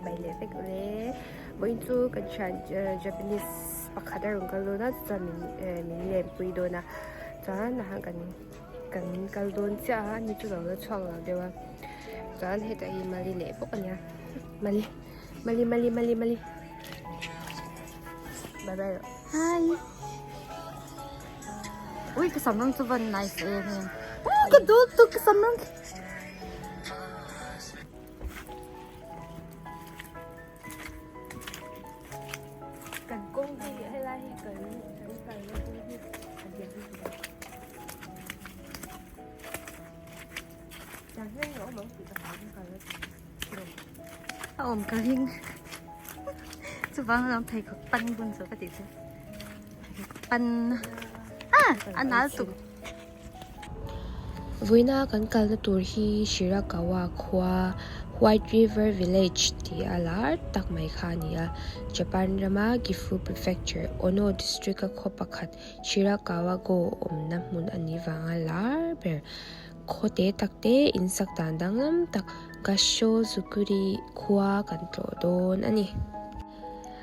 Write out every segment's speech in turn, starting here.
Chibai leh vek ule. Vawiin chu kan thian Japanese pakhat a rawn kal dawn a chuan min min lenpui dawn a chuan ah kan kan kal dawn chiah a ni chu lo la chhuak lo deuh a chuan hetah hi mali leh bawk a nia mali mali mali mali mali bye bye rawh hi ui ka sam rawng chu van nice em em ka duh tuk ka sam rawng Kan kawng hi helai hi kan kan kalna kawng hi a diam lutuk a. Tan hian a awm ang tih ka hlau kan kalna tur. A awm ka ring. Chuvang alawm pheikhawk pan bun chu ka tih chu. Pheikhawk pan. Ah! A nal tuk. Vawiina kan kalna tur hi Shirakawa khua White River Village tih a lar tak mai kha a ni a. Japan rama Gifu Prefecture, Ono District a khaw pakhat Shirakawa Go awmna hmun a nih vanga lar ber khaw te tak te insak dan danglam tak Gassho Zukuri khua kan tlawh dawn a ni.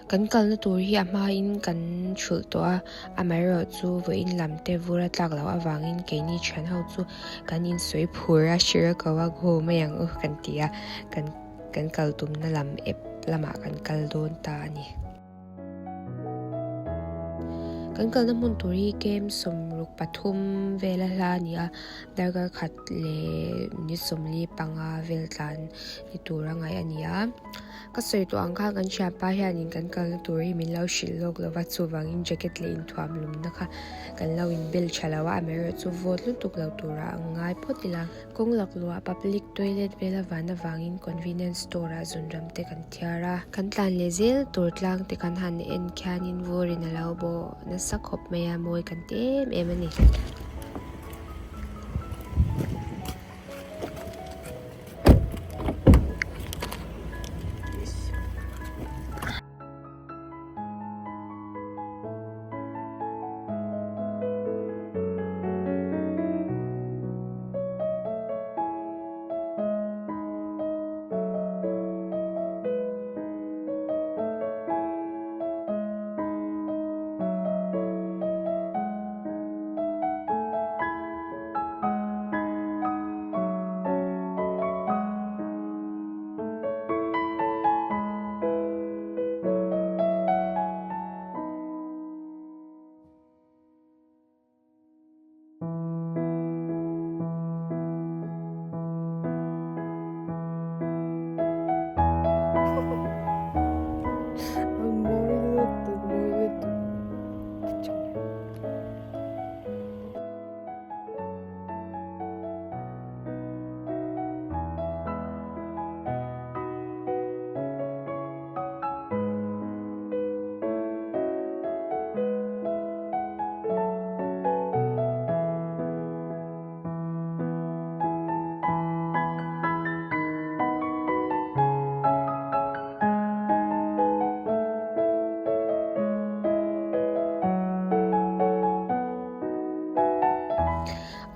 Kan kalna tur hi a hmain kan thulh tawh a, amaherawh chu vawiin lam te vur a tlak loh avangin keini thian ho chu kan insawi phur a, Shirakawa go mai ang u kan ti a, kan kan kal tumna lam ep lamah kan kal dawn ta a ni. Kan kalna hmun tur hi kem 63 vela hla a ni a, darkar khat leh minute 45 vel tlan ni tur a ngaih a ni a. Ka sawi tawh ang kha kan thianpa hianin kan kalna tur hi min lo hrilh lawk lo va, chuvangin jacket leh inthuam lumna kha kan lo inbel tha lo a, amaherawhchu chu vawt lutuk lo turah ang ngai phawt ila. Kawng lak luah public toilet vel avan avangin convenience store ah zunram te kan thiar a. Kan tlan leh zel tur tlang te kan han en khianin vurin a lo bawh nasa khawp mai a, mawi kan ti em em a ni.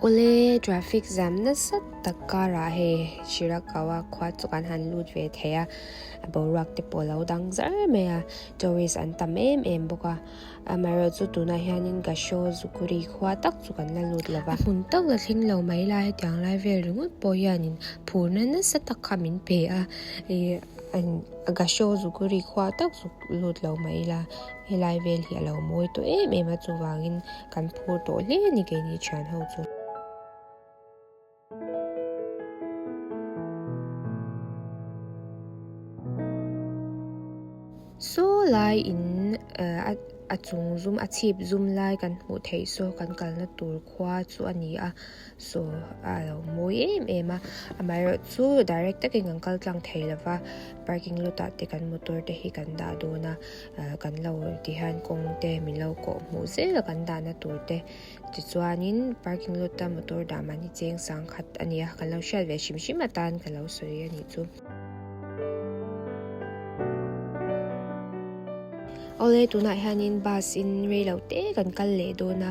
Awle traffic jam nasa tak karah hei Shirakawa khua chu kan han lut ve thei a, a boruak te pawh a lo dang zar mai a, tourist an tam em em bawk a, amaherawhchu tunah hianin Gasho Zukuri khua tak chu kan la lut lo va. A hmun tak la thleng lo mai la hetiang lai vel ringawt pawh hianin phurna nasa tak kha min pe a, ih Gasho Zukuri khua tak chu lut lo mai la. Helai vel hi a lo mawi tawh em em a, chuvangin kan phur tawh hle a ni keini thian ho chu. Saw lai in a chung zum a chhip zum lai kan hmuh theih saw kan kalna tur khua chu a ni a. Saw a lo mawi em em a, amaherawhchu direct takin kan kal tlang thei lo va, parking lot ah te kan motor te hi kan dah dawn a, kan lo ti hian kawng te min lo kawh hmuh zel a kan dahna tur te, tichuanin parking lot a motor dah mahni cheng sang khat a ni a, kan lo hriat ve hrim hrim atan ka lo sawi a nih chu. Awle tunah hianin bus in reilo te kan kal leh dawn a,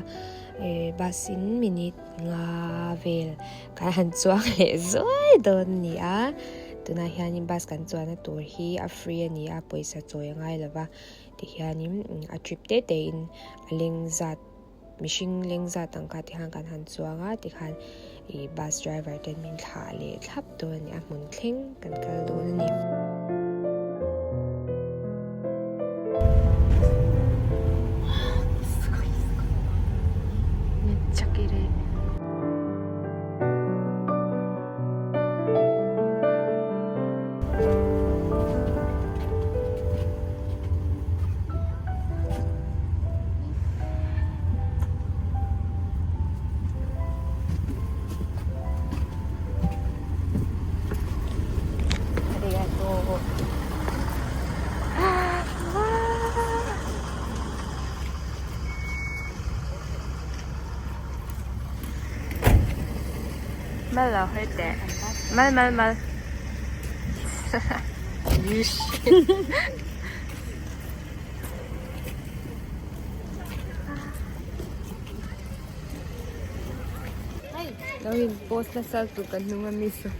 bus in minute nga vel kan han chuang leh zuai dawn a ni a. Tunah hianin bus kan chuanna tur hi a free a ni a, pawisa chawi a ngai lo va, tihianin a trip te te in a leng zat mihring leng zat ang kha tikhan kan han chuang a tikhan ih bus driver ten min thlah leh thlap dawn a ni a hmun thleng kan kal dawn a ni. Mal lo hawi teh. Mal mal mal. Lo in post nasa chu kan hnung a mi saw.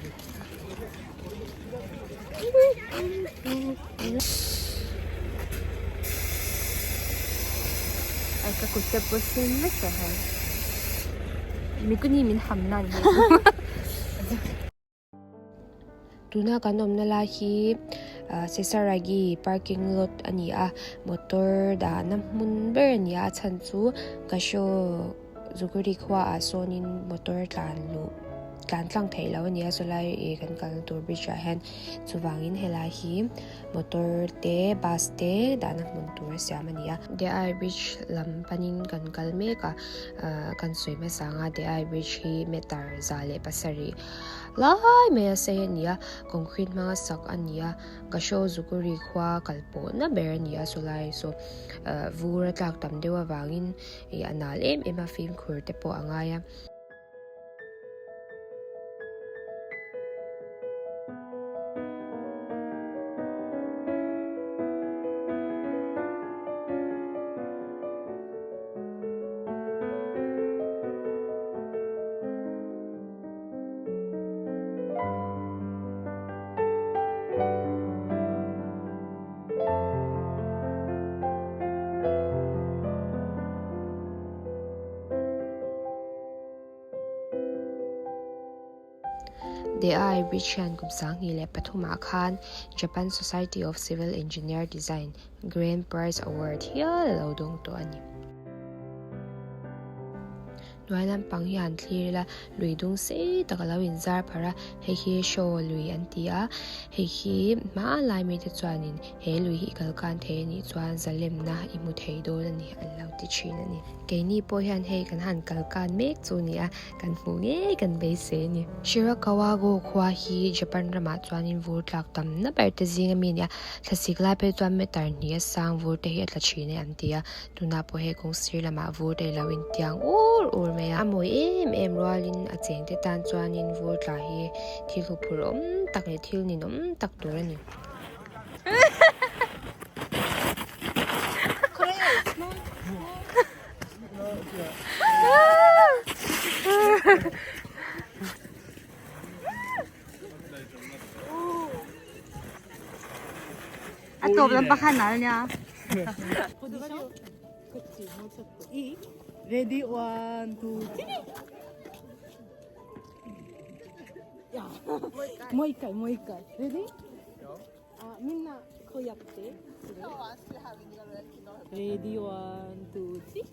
Ai ka kut te pawh sen vek ta hai. Mikuni min ham nan hi. Tuna kan awmna lai hi Sesaragi parking lot a ni a, motor dahna hmun ber a ni a, a chhan chu Gasho Zukuri khua ah sawnin motor tlan luh tlan tlang theih loh a ni a, chulai ih kan kalna tur bridge ah hian chuvangin helai hi motor te bus te dahna hmun tur a siam a ni a. Deai bridge lam panin kan kal mek a, kan sawi hmasa ang a Deai bridge hi meter 107 lai mai a sei a ni a, concrete hmanga sak a ni a, Gasho Zukuri khua kal pawhna ber a ni a chulai saw vur a tlak tam deuh avangin ih a nal em em a fimkhur te pawh a ngai a. Deai Bridge hian kum 2003 ah khan Japan Society of Civil Engineer Design Grand Prize Award hial a lo dawng tawh a ni. Hnuai lampang hi han thlir ila lui dung sei tak a lo inzar pharh a, hei hi Shaw lui an ti a, hei hi hmanlai mite chuanin he lui hi i kal kan thei a nih chuan zalemna i hmu thei dawn a ni an lo ti thin a ni. Keini pawh hian hei kan han kal kan mek chu a ni a, kan hmuh ngei kan beisei a ni. Shirakawago khua hi Japan ramah chuanin vur tlak tamna ber te zing ami a ni a, thlasik lai phei chuan meter hnih a sang vur te hi a tla thin e an ti a. Tunah pawh hei kawng sir lamah vur te lo intiang ur ur mai a. A mawi em em rualin a chengte tan chuanin vur tla hi thil huphurh awm tak leh thil ninawm tak tur a ni. A tawp lam pakhat nal nia. Ready one two three. もう一回もう一回。Ready? あみんなこうやって。Ready one two three.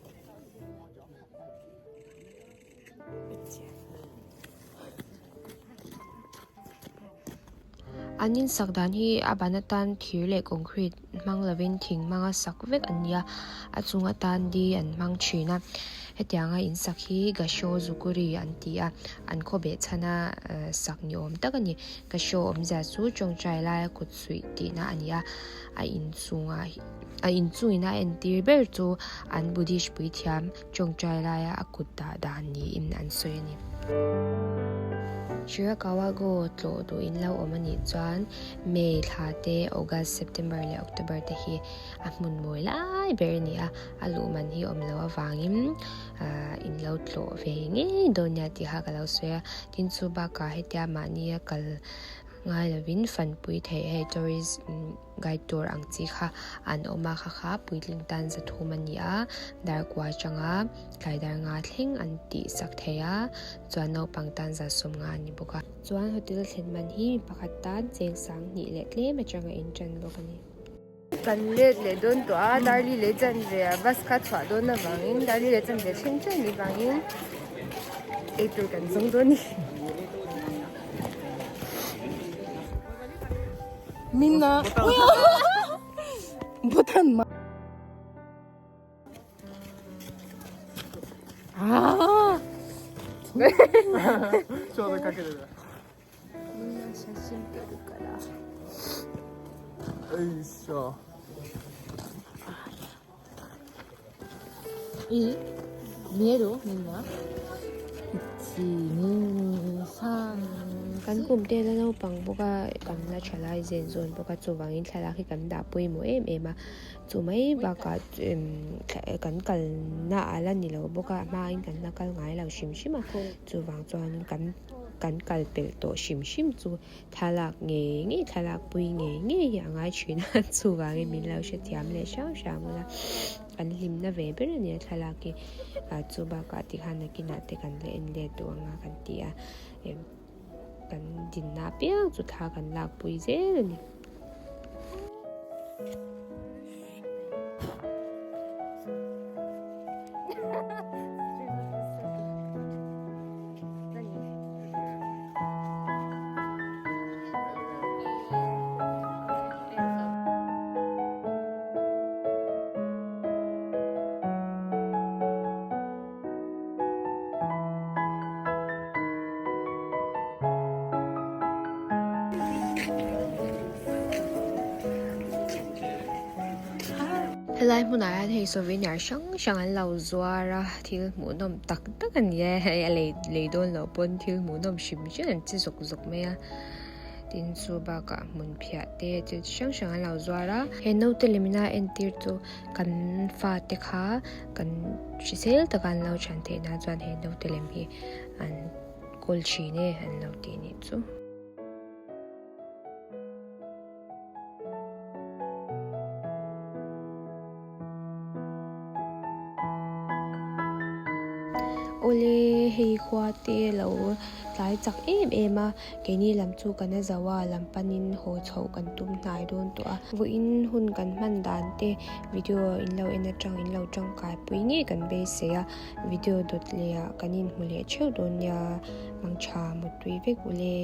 An insak dan hi a ban atan thir leh concrete hmang lovin thing hmanga sak vek an ni a, a chung atan di an hmang thin a, hetianga insak hi Gasho Zukuri an ti a, an khawbeh chhana sak ni awm tak a ni. Gasho awmzia chu tawngtai laia kut suih tihna a ni a, a inchungah a inchungin a entir ber chu an Buddhist puithiam tawngtai laia a kut dah dan niin an sawi a ni. Shirakawa-go tlawh duh in lo awm a nih chuan May thla te, August, September leh October te hi a hmun mawi lai ber a ni a, a luh man hi awm loh avangin in lo tlawh ve ngei dawn nia tih kha ka lo sawi a, tin chu bakah hetia mahnia kal. ngai lovin fanpui theih hei tourist guide tour ang chi kha an awm a kha kha puitling tan zathum a ni a dar kua atanga tlai dar nga thleng an tih sak thei a chuan naupang tan za sawm nga a ni bawk a. Chuan hotel thlen man hi mi pakhat tan cheng sang hnih leh tlem atanga intan bawk a ni. Kan let leh dawn tawh a, Darli leh Chanve ah bus kha chhuah dawn avangin Darli leh Chanve thleng thleng ni vangin eitur kan zawng dawn a ni. Minna Bhutan ma Ah ちょうどかけてた。みんな写真撮るから。よいしょ。いい見えるみんな1、2、3 Kan kum te la naupang bawk a kan la tha lai zen zawn bawk a chuvangin thlalak hi kan dah pawimawh em em a chu mai bakah kan kalna a la ni lo bawk a hmain kan la kal ngai lo hrim hrim a chuvang chuanin kan kan kal pelh tawh hrim hrim chu thlalak ngei ngei thlalak pui ngei ngei hi a ngai thin a chuvangin min lo hrethiam leh hrang hrang ula kan hlimna ve ber a nia thlalak hi ah chu bakah tikhan nakinah te kan la en let duh anga kan ti a kan dinna apiang chu thla kan lak pui zel a ni. Helai hmunah hian hei souvenir hrang hrang an lo zuar a thil hmuhnawm tak tak a ni e hei a lei lei dawn loh pawn thil hmuhnawm hrim hrim an che zawk zawk mai a tin chu bakah hmun phiah te thil chi hrang hrang an lo zuar a he naute lemina entir chu kan fate kha kan hrisel taka an lo thian theih nan chuan he naute lem hi an kawl thin e an lo tih nih chu. Awle hei khua te lo tlai chak em em a keini lam chu kan a zo a lam panin haw chhoh kan tum hnai dawn tawh a vawiin hun kan hman dan te video in lo en atang in lo tangkai pui ngei kan beisei a video dawt leh ah kan inhmu leh theuh dawn nia mangtha mutpui vek ule.